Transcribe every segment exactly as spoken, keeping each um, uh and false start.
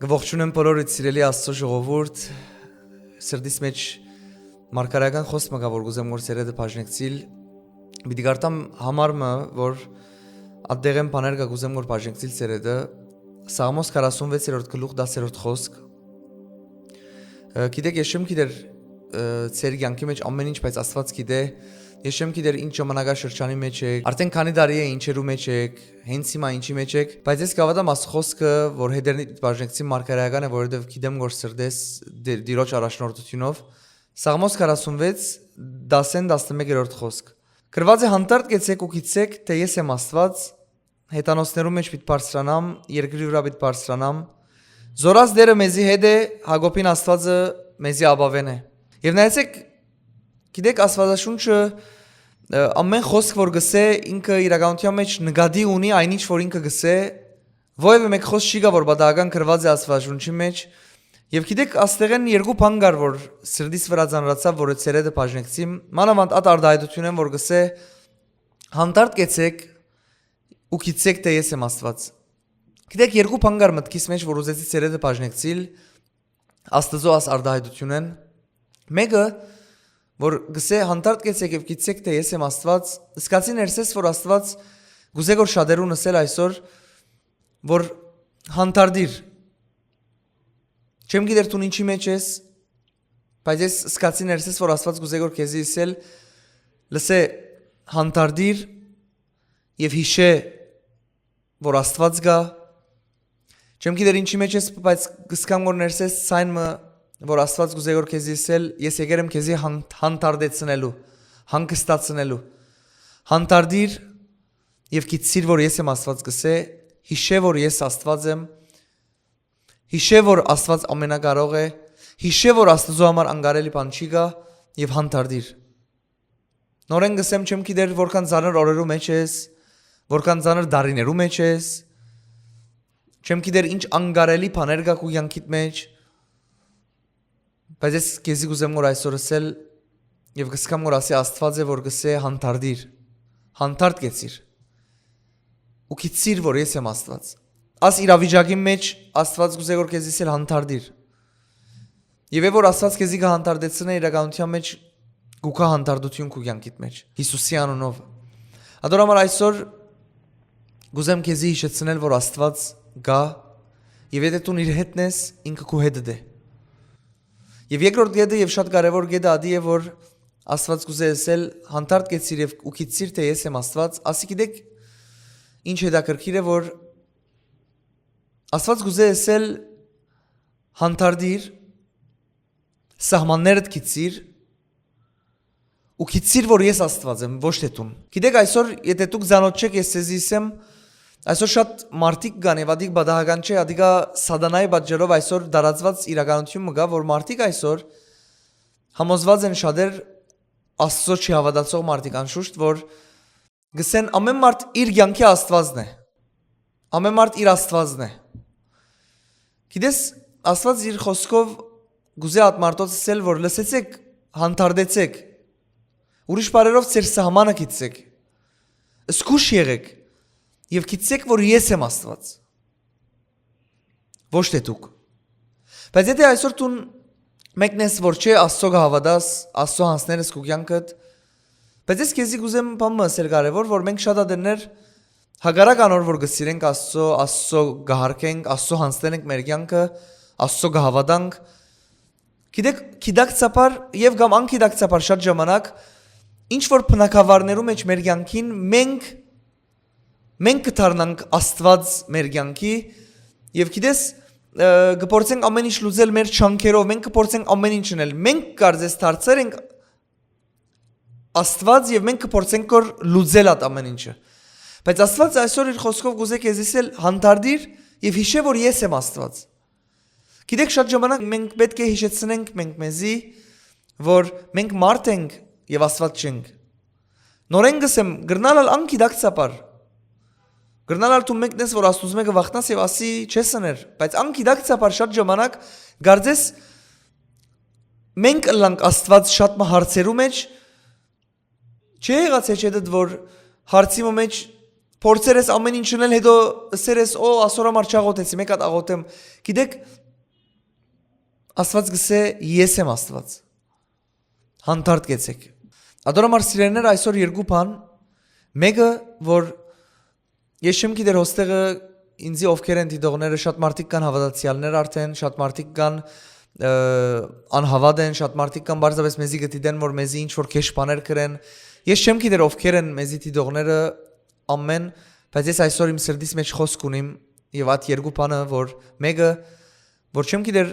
Կը ողջունեմ բոլորիդ, սիրելի Աստծո ժողովուրդ։ Սրտիս մէջ մարգարէական խօսք մը կայ, որ կ'ուզեմ որ սերեդը բաժնեկցիլ։ Պիտի կարդամ համար մը, որ ատտեղէն բաներ կայ, կ'ուզեմ որ բաժնեկցիլ սերեդը։ Սաղմոս քառասունվեցերորդ գլուխ, դասերորդ խօսք։ Ը, գիտեք, ես չեմ գիտեր, ը, ձեր կեանքի մէջ ամէն ինչ, բայց Աստուած գիտէ։ Ես չեմ գիտեր ինչ ժամանակաշրջանի մէջ էք, արդէն քանի տարի է ինչերու մէջ էք, հենց հիմա ինչի մէջ էք, բայց ես կ'հաւատամ աս խօսքը, որ հետերնիդ բաժնեկցին, մարգարէական է, որովհետեւ գիտեմ որ սրտես Տի-, Տիրոջ առաջնորդութիւնով։ Սաղմոս քառասունվեց, դասէն տասնմեկերորդ խօսք։ Գրուած է. «Հանդարտ կեցեք ու գիտցէք, թէ ես եմ Աստուած, հեթանոսներու մէջ պիտի բարձրանամ, երկրի վրայ պիտի բարձրանամ։ Զորաց Տէրը մեզի հետ է, Յակոբին Աստուածը մեզի ապաւէն է»։ Եւ նայեցեք, գիտեք, Աստուածաշունչը, ը, ամէն խօսք որ կ'ըսէ, ինքը իրականութեան մէջ նկատի ունի այն ինչ որ ինքը կ'ըսէ, որեւէ մէկ խօսք չի գայ որ պատահական գրուած է Աստուածաշունչի մէջ։ Եւ գիտեք, աստեղէն երկու բան կար որ սրտիս վրայ ծանրացաւ որ այդ սերեդը բաժնեկցիմ, մանաւանդ ատ արտայայտութիւնէն որ կ'ըսէ. «Հանդարտ կեցեք ու գիտցէք թէ ես եմ Աստուած»։ Գիտեք, երկու բան կար մտքիս մէջ որ ուզեցի սերեդը բաժնեկցիլ Աստուծոյ աս արտայայտութիւնէն։ Մէկը, որ կ'ըսէ. «Հանդարտ կեցեք եւ գիտցէք թէ ես եմ Աստուած», զգացի ներսէս որ Աստուած կ'ուզէ որ շատերուն ըսել այսօր, որ հանդարտիր։ Չեմ գիտեր դուն ինչի մէջ ես, բայց ես զգացի ներսէս որ Աստուած կ'ուզէ որ քեզի ըսել, լսէ, հանդարտիր եւ յիշէ որ Աստուած կայ։ Չեմ գիտեր ինչի մէջ ես, բայց կ'զգամ որ ներսէս ցայն մը, որ Աստուած կ'ուզէ որ քեզի ըսել, ես եկեր եմ քեզի հան-, հանդարտեցնելու, հանգստացնելու։ Հանդարտիր եւ գիտցիր որ ես եմ Աստուած, կ'ըսէ, յիշէ որ ես Աստուած եմ, յիշէ որ Աստուած ամենակարող է, յիշէ որ Աստուծոյ համար անկարելի բան չի գայ եւ հանդարտիր։ Նորէն կ'ըսեմ, չեմ գիտեր որքան ծանր օրերու մէջ ես, որքան ծանր տարիներու մէջ ես, չեմ գիտեր ինչ անկարելի բաներ կայ քու կեանքիդ մէջ, բայց ես քեզի կ'ուզեմ որ այսօր ըսել եւ կ'զգամ որ ասի Աստուած է որ կ'ըսէ. «Հանդարտիր, հանդարտ կեցիր ու գիտցիր որ ես եմ Աստուած»։ Աս իրավիճակին մէջ Աստուած կ'ուզէ որ քեզի ըսել. «Հանդարտիր»։ Եւ է որ Աստուած քեզի կը հանդարտեցնէ, իրականութեան մէջ կու գայ հանդարտութիւն քու կեանքիդ մէջ, Յիսուսի անունով։ Ատոր համար այսօր կ'ուզեմ քեզի յիշեցնել որ Աստուած կայ, եւ եթէ դուն իր հետն ես, ինքը քու հետդ է։ Եւ երկրորդ կետը եւ շատ կարեւոր կետը ատի է որ Աստուած կ'ուզէ ըսել. «Հանդարտ կեցիր եւ ու գիտցիր թէ ես եմ Աստուած»։ Ասի գիտեք ինչ հետաքրքիր է որ Աստուած կ'ուզէ ըսել. «Հանդարտիր, սահմաններդ գիտցիր ու գիտցիր որ ես Աստուած եմ, ոչ թէ դուն»։ Գիտեք, այսօր եթէ դուք ծանոթ չեք, ես ձեզի ըսեմ, այսօր շատ մարդիկ կան եւ ատիկ պատահական չէ, ատիկա սատանայի պատճառով այսօր տարածուած իրականութիւն մը կայ որ մարդիկ այսօր համոզուած են շատեր, Աստծո չի հաւատացող մարդիկ անշուշտ, որ կ'ըսեն. «Ամէն մարդ իր կեանքի Աստուածն է, ամէն մարդ իր Աստուածն է»։ Գիտես, Աստուած իր խօսքով կ'ուզէ ատ մարդոց ըսել որ լսեցեք, հանդարտեցեք, ուրիշ բառերով, ձեր սահմանը գիտցեք, զգուշ եղեք եւ գիտցեք որ ես եմ Աստուած, ոչ թէ դուք։ Բայց եթէ այսօր դուն մեկն ես որ չէ Աստծո կը հաւատաս, Աստծո յանձներ ես քու կեանքդ, բայց ես քեզի կ'ուզեմ բան մը ըսել կարեւոր, որ մենք շատ ատեններ հակառակ անոր որ կը սիրենք Աստծո, Աստծո կը հարգենք, Աստծո յանձներ ենք մեր կեանքը, Աստծո կը հաւատանք, գիտեք, գիտակցաբար եւ կամ անգիտակցաբար շատ ժամանակ ինչ որ բնակավարներու մէջ մեր կեանքին մենք մենք կը դառնանք Աստուած մեր կեանքի եւ գիտես, ը, կը փորձենք ամեն ինչ լուծել մեր չանքերով, մենք կը փորձենք ամեն ինչ ընել, մենք կարծես դարձեր ենք Աստուած եւ մենք կը փորձենք որ լուծել այդ ամեն ինչը։ Բայց Աստուած այսօր իր խօսքով կ'ուզէ քեզի ըսել. «Հանդարտիր եւ յիշէ որ ես եմ Աստուած»։ Գիտեք, շատ ժամանակ մենք պէտք է յիշեցնենք մենք մեզի, որ մենք մարդ ենք եւ Աստուած չենք։ Նորէն կ'ըսեմ, կրնալ ալ անգիտակցաբար, կրնալ ալ դու մեկն ես որ Աստուծմէ կը վախնաս եւ ասի չես ըներ, բայց անգիտակցաբար շատ ժամանակ կարծես մենք ըլլանք Աստուած շատ մը հարցերու մէջ, չէ՞ եղած հեչեդդ որ հարցի մը մէջ փորձեր ես ամեն ինչ ընել, հետո ըսեր ես, "Օ, ասոր համար չաղոթեցի, մէկ հատ աղոթեմ"։ Գիտեք, Աստուած գսե, "Ես եմ Աստուած։ Հանդարտ կեցեք"։ Ատոր համար, սիրելիներ, այսօր երկու բան, մէկը, որ ես չեմ գիտեր հոստեղը ինձի ովքեր են դիտողները, շատ մարդիկ կան հավատացյալներ արդեն, շատ մարդիկ կան, ը, անհավատ են, շատ մարդիկ կան պարզապէս մեզի կը դիտեն, որ մեզի ինչ որ քեշ բաներ կրեն։ Ես չեմ գիտեր ովքեր են մեզի դիտողները ամեն, բայց ես այսօր իմ սրտիս մեջ խօսք ունիմ եւ այդ երկու բանը, որ մէկը, որ չեմ գիտեր,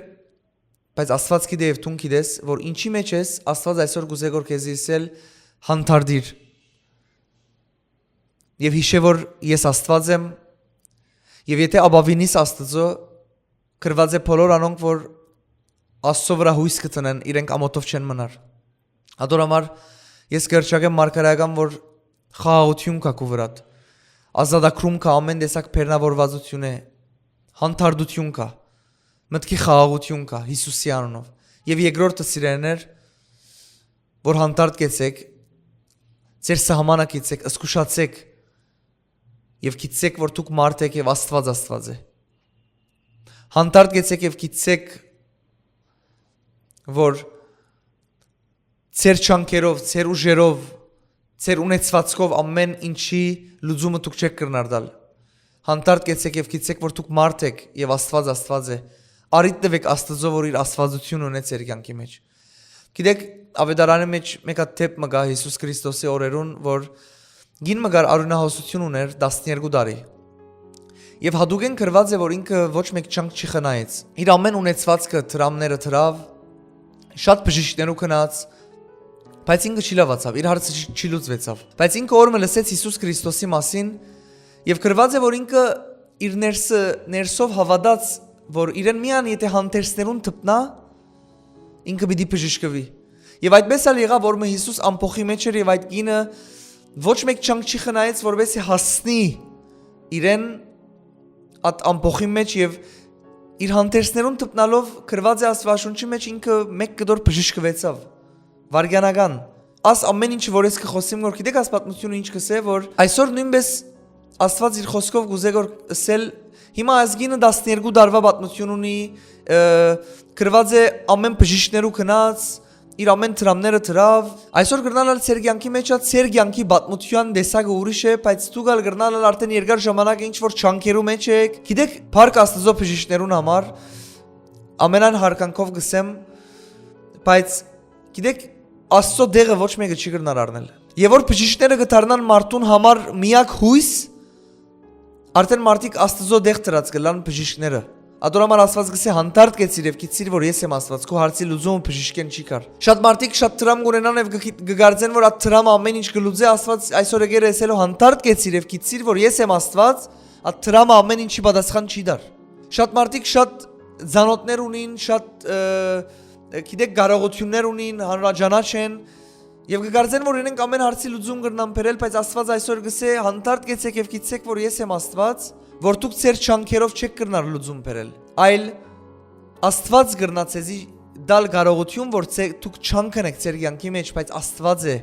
բայց Աստուած գիտէ եւ դուն գիտես, որ ինչի մեջ ես, Աստուած այսօր կուզէ որ քեզի ըսել, "Հանդարտիր"։ Եւ յիշէ որ ես Աստուած եմ, եւ եթե ապաւինիս Աստուծոյ, կրված է բոլոր անոնք, որ Աստծո վրայ յոյս կը տնեն, իրենք ամօթով չեն մնար։ Ատոր համար ես կ'երչակեմ մարգարեական, որ խաղաղութիւն կայ քու վրադ, ազատագրում կայ ամեն տեսակ բեռնաւորվածութիւնէ, հանդարտութիւն կայ, մտքի խաղաղութիւն կայ Յիսուսի անունով։ Եւ երկրորդը, սիրելիներ, որ հանդարտ կեցեք, ձեր սահմանը գիցեք, զգուշացեք եւ գիտցեք, որ դուք մարդ եք եւ Աստուած Աստուած է։ Հանդարտ կեցեք եւ գիտցեք, որ ձեր չանքերով, ձեր ուժերով, ձեր ունեցվածքով ամեն ինչի լուծումը դուք չեք կրնար տալ։ Հանդարտ կեցեք եւ գիտցեք, որ դուք մարդ եք եւ Աստուած Աստուած է։ Առիթ տուեք Աստուծոյ, որ իր Աստուածութիւնը ունի ձեր կեանքի մեջ։ Գիտեք, Աւետարանի մեջ մէկ հատ դէպ մը կայ Յիսուս Քրիստոսի օրերուն, որ կին մը կար, արիւնահոսութիւն ունէր տասներկու տարի։ Եւ յատուկէն գրուած է, որ ինքը ոչ մէկ չանք չի խնայեց։ Իր ամեն ունեցվածքը, դրամները դրաւ, շատ բժիշկներու գնաց, բայց ինքը չի լաւացաւ, իր հարցը չի, չի լուծուեցաւ։ Բայց ինքը օր մը լսեց Յիսուս Քրիստոսի մասին եւ գրուած է, որ ինքը իր ներսը, ներսով հաւատաց, որ իրեն միայն եթե հանդերձներուն դպնայ, ինքը պիտի բժշկուի։ Եւ այդպես ալ եղաւ, որ մը Յիսուս ամբոխի մեջ էր եւ այդ կինը ոչ մէկ չանք չի խնայեց, որպեսզի հասնի իրեն այդ ամբոխի մեջ եւ իր հանդերձներուն դպնալով գրուած է Աստուածաշունչի մեջ, ինքը մէկ կտոր բժշկուեցաւ։ Վարգանական։ Աս ամեն ինչը, որ ես կը խօսեմ, որ գիտեք, աս պատմությունը ինչ կ'ըսէ, որ այսօր նոյնպէս Աստուած իր խօսքով կ'ուզէ որ ըսել, հիմա այս կինը տասներկու տարուայ պատմութիւն ունի, ը, գրուած է, ամեն բժիշկներու գնաց, իր ամեն դրամները դրաւ։ Այսօր կրնալ ալ ձեր կեանքի մեջ ա, ձեր կեանքի պատմութեան տեսակը ուրիշ է, բայց դուք ալ կրնալ ալ արդեն երկար ժամանակ է ինչ որ չանքերու մեջ եք։ Գիտեք, փառք Աստուծոյ բժիշկներուն համար, ամենայն հարգանքով կ'ըսեմ, բայց գիտեք, Աստծո տեղը ոչ մէկը չի կրնար առնել։ Եւ որ բժիշկները կը դառնան մարդուն համար միակ յոյս, արդեն մարդիկ Աստծո տեղ դրած կ'ըլլան բժիշկները։ Ատոր համար Աստուած կ'ըսէ, "Հանդարտ կեցիր եւ գիտցիր, որ ես եմ Աստուած, քու հարցի լուծումը բժիշկէն չի գար"։ Շատ մարդիկ շատ դրամ կ'ունենան եւ կը, կը կարծեն, որ այդ դրամը ամեն ինչ կը լուծէ, Աստուած այսօր եկեր է ըսելու, "Հանդարտ կեցիր եւ գիտցիր, որ ես եմ Աստուած", այդ դրամը ամեն ինչի պատասխան չի դար։ Շատ մարդիկ շատ ծանոթներ ունին, շատ, ը, գիտեք, կարողություններ ունին, հանրաճանաչ են, եւ կը կարծեն, որ իրենք ամեն հարցի լուծում կրնան բերել, բայց Աստուած այսօր կ'ըսէ, "Հանդարտ կեցեք եւ գիտցեք, որ ես եմ Աստուած", որ դուք ձեր չանքերով չեք կրնար լուծում բերել, այլ Աստուած կրնա ձեզի տալ կարողություն, որ ձե-, դուք չանքն եք ձեր կեանքի մեջ, բայց Աստուած է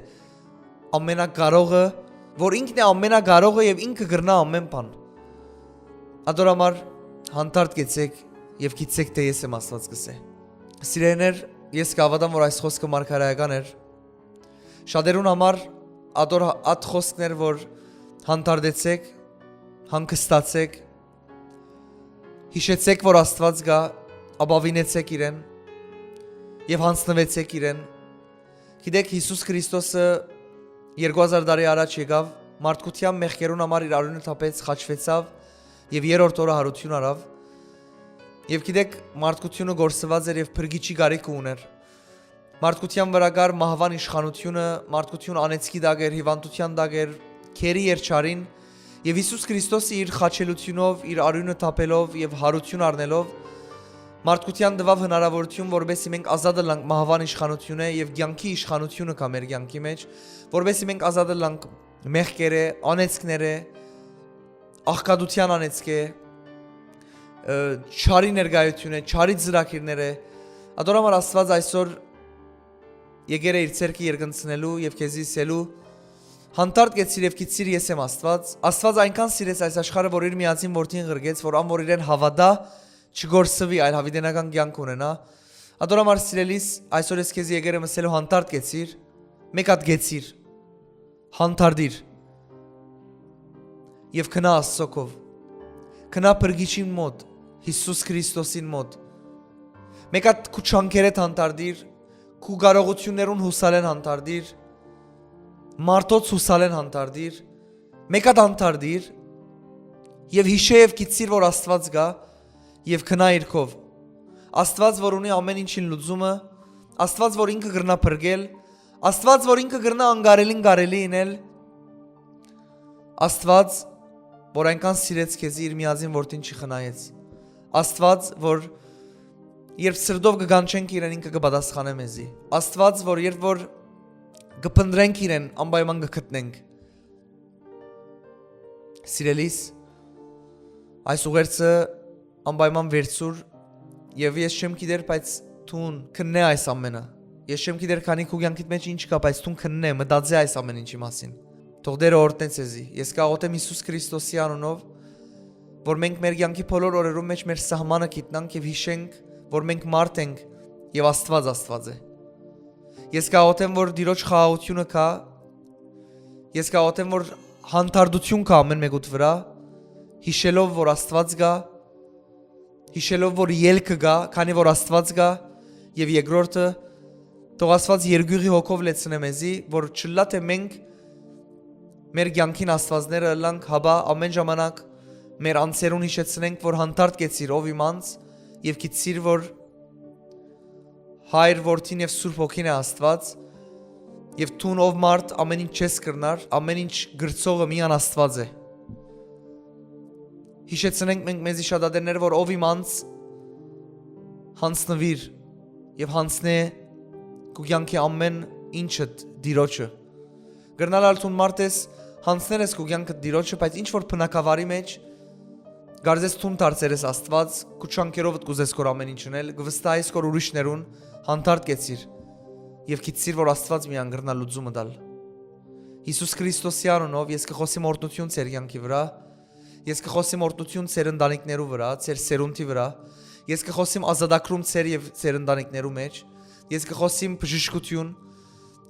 ամենակարողը, որ ինքն է ամենակարողը եւ ինքը կրնայ ամեն բան։ Ատոր համար հանդարտ կեցեք եւ գիտցեք, թէ ես եմ Աստուած, կ'ըսէ։ Սիրելիներ, ես կհաւատամ, որ այս խօսքը մարգարեական էր։ Շատերուն համար ատոր հա-, ատ խօսքն էր, որ հանդարտեցեք, հանգստացեք, յիշեցեք, որ Աստուած կայ, ապաւինեցեք իրեն եւ յանձնուեցեք իրեն։ Գիտեք, Յիսուս Քրիստոսը երկու հազար տարի առաջ եկաւ, մարդկութեան մեղքերուն համար իր արիւնը թափեց, խաչուեցաւ եւ երրորդ օրը յարութիւն առաւ։ Եւ գիտեք, մարդկութիւնը կորսուած էր եւ փրկիչի կարիքը ունէր։ Մարդկութեան վրայ կար մահուան իշխանութիւնը, մարդկութիւն անեծքի տակ էր, հիւանդութեան տակ էր, գերի էր չարին, եւ Յիսուս Քրիստոսը իր խաչելութիւնով, իր արիւնը թափելով եւ յարութիւն առնելով, մարդկութեան տուաւ հնարաւորութիւն, որպեսզի մենք ազատ ըլլանք մահուան իշխանութիւնէ եւ կեանքի իշխանութիւնը կայ մեր կեանքի մեջ, որպեսզի մենք ազատ ըլլանք մեղքերէ, անեծքներէ, աղքատութեան անեծքէ, ը, չարի ներկայութիւնէ, չարի ծրագիրներէ։ Ատոր համար Աստուած այսօր եկեր է իր ձեռքը երկնցնելու եւ քեզի ըսելու, Հանդարտ կեցիր եւ գիտցիր ես եմ Աստուած։ Աստուած այնքան սիրեց այս աշխարհը, որ իր միածին որդին ղրկեց, որ ան որ իրեն հաւատայ, չկորսուի, այլ յաւիտենական կեանք ունենայ։ Ատոր համար, սիրելիս, այսօր ես քեզի եկեր եմ ըսելու, հանդարտ կեցիր, մէկ հատ կեցիր, հանդարտիր եւ գնա Աստուծոյ քով։ Գնա Փրկիչին մօտ, Յիսուս Քրիստոսին մօտ։ Մէկ հատ քու չանքերէդ հանդարտիր, քու կարողութիւններուն յուսալէն հանդարտիր, մարդոց յուսալէն հանդարտիր, մէկ հատ հանդարտիր եւ յիշէ եւ գիտցիր, որ Աստուած կայ, եւ գնա իր քով։ Աստուած, որ ունի ամէն ինչին լուծումը, Աստուած, որ ինքը կրնայ փրկել, Աստուած, որ ինքը կրնայ անկարելին կարելի ինել, Աստուած, որ այնքան սիրեց քեզի, իր միածին որդին չի խնայեց։ Աստուած, որ երբ սրտով կը կանչենք իրեն, ինքը կը պատասխանէ մեզի։ Աստուած, որ երբ որ կը փնտռենք իրեն, անպայման կը գտնենք։ Սիրելիս, այս ուղերձը անպայման վերցուր, եւ ես չեմ գիտեր, բայց դուն քննէ այս ամենը։ Ես չեմ գիտեր, քանի քու կեանքիդ մէջ ինչ կայ, բայց դուն քննէ, մտածէ այս ամէն ինչի մասին։ Թող Տէրը օրհնէ ձեզի։ Ես կաղօթեմ Յիսուս Քրիստոսի անունով, որ մենք մեր կեանքի բոլոր օրերուն մէջ մեր սահմանը գիտնանք եւ յիշենք, որ մենք մարդ ենք եւ Աստուած Աստուած է։ Ես կաղօթեմ, որ Տիրոջ խաղաղութիւնը գայ։ Ես կաղօթեմ, որ հանդարտութիւն գայ ամէն մէկուդ վրայ, յիշելով, որ Աստուած կայ, յիշելով, որ ելքը կայ, քանի որ Աստուած կայ, եւ երկրորդը, թող Աստուած երկուղի հոգով լեցնէ մեզի, որ չըլլայ թէ մենք մեր կեանքին աստուածները ըլլանք, հապա ամէն ժամանակ մեր անձերուն յիշեցնենք, որ հանդարտ կեցիր ով իմ անձ, եւ գիտցիր, որ Հայր, Որդին եւ Սուրբ Հոգին է Աստուած, եւ դուն ով մարդ ամէն ինչ չես կրնար, ամէն ինչ կրցողը միան Աստուած է։ Յիշեցնենք մենք մեզի շատ ատեններ, որ ով իմ անձ, յանձնուիր եւ յանձնէ քու կեանքի ամէն ինչդ Տիրոջը։ Կրնալ ալ դուն մարդ ես, յանձնել ես քու կեանքդ Տիրոջը, բայց ինչ որ բնակավարի մէջ, կարծես դուն դարձեր ես Աստուած, քու չանքերովդ կ'ուզես քոր ամէն ինչ ընել, կը վստահես քոր ուրիշներուն, հանդարտ կեցիր եւ գիտցիր, որ Աստուած միան կրնայ լուծումը տալ։ Յիսուս Քրիստոսի անունով ես կը խօսեմ օրհնութիւն ձեր կեանքի վրայ, ես կը խօսեմ օրհնութիւն ձեր ընտանիքներու վրայ, ձեր սերունդի վրայ, ես կը խօսեմ ազատագրում ձեր եւ ձեր ընտանիքներու մէջ, ես կը խօսեմ բժշկութիւն,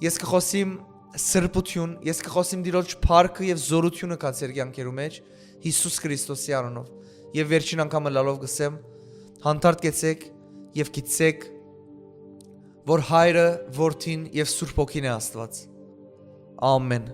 ես կը խօսեմ սրբութիւն, ես կը խօսեմ Տիրոջ փառքը եւ զօրութիւնը գայ ձեր կեանքերու մէջ, Յիսուս Քրիստոսի անունով։ Եւ վերջին անգամ ըլլալով կ'ըսեմ, հանդարտ կեցեք եւ գիտցեք, որ Հայրը, Որդին եւ Սուրբ Հոգին է Աստուած։ Ամէն։